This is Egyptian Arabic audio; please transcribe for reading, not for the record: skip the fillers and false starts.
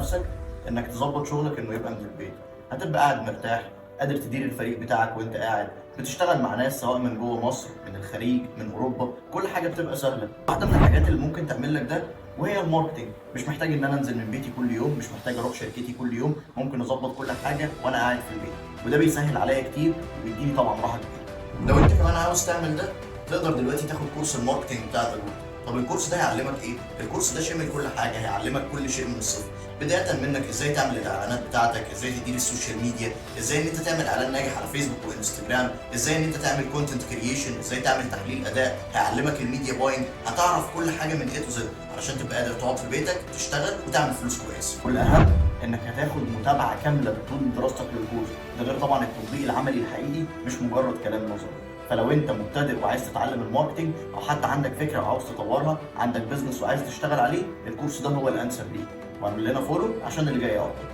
نفسك انك تظبط شغلك انه يبقى من البيت. هتبقى قاعد مرتاح، قادر تدير الفريق بتاعك وانت قاعد بتشتغل مع ناس سواء من جوه مصر، من الخليج، من اوروبا. كل حاجة بتبقى سهله. واحدة من الحاجات اللي ممكن تعمل لك ده وهي ال marketing. مش محتاج ان انا انزل من بيتي كل يوم، مش محتاج اروح شركتي كل يوم، ممكن اظبط كل حاجة وانا قاعد في البيت، وده بيسهل عليا كتير وبيديني طبعا راحة كبيره. لو انت كمان عاوز تعمل ده، تقدر دلوقتي تاخد كورس ال marketing بتاع The Good. طب الكورس ده هيعلمك ايه؟ الكورس ده شامل كل حاجه، هيعلمك كل شيء من الصفر، بداية منك ازاي تعمل الاعلانات بتاعتك، ازاي تدير ال social media، ازاي ان انت تعمل اعلان ناجح على فيسبوك وانستجرام، ازاي ان انت تعمل content creation، ازاي تعمل تحليل اداء، هيعلمك ال media buying. هتعرف كل حاجة من A to Z علشان تبقى قادر تقعد في بيتك تشتغل وتعمل فلوس كويسه. والاهم انك هتاخد متابعه كاملة طول دراستك للكورس ده، غير طبعا التطبيق العملي الحقيقي، مش مجرد كلام نظري. فلو انت مبتدئ وعايز تتعلم ال marketing، او حتى عندك فكرة وعاوز تطورها، عندك business وعايز تشتغل عليه، الكورس ده هو الانسب ليك. واعمل لنا follow عشان اللي جاي اكتر.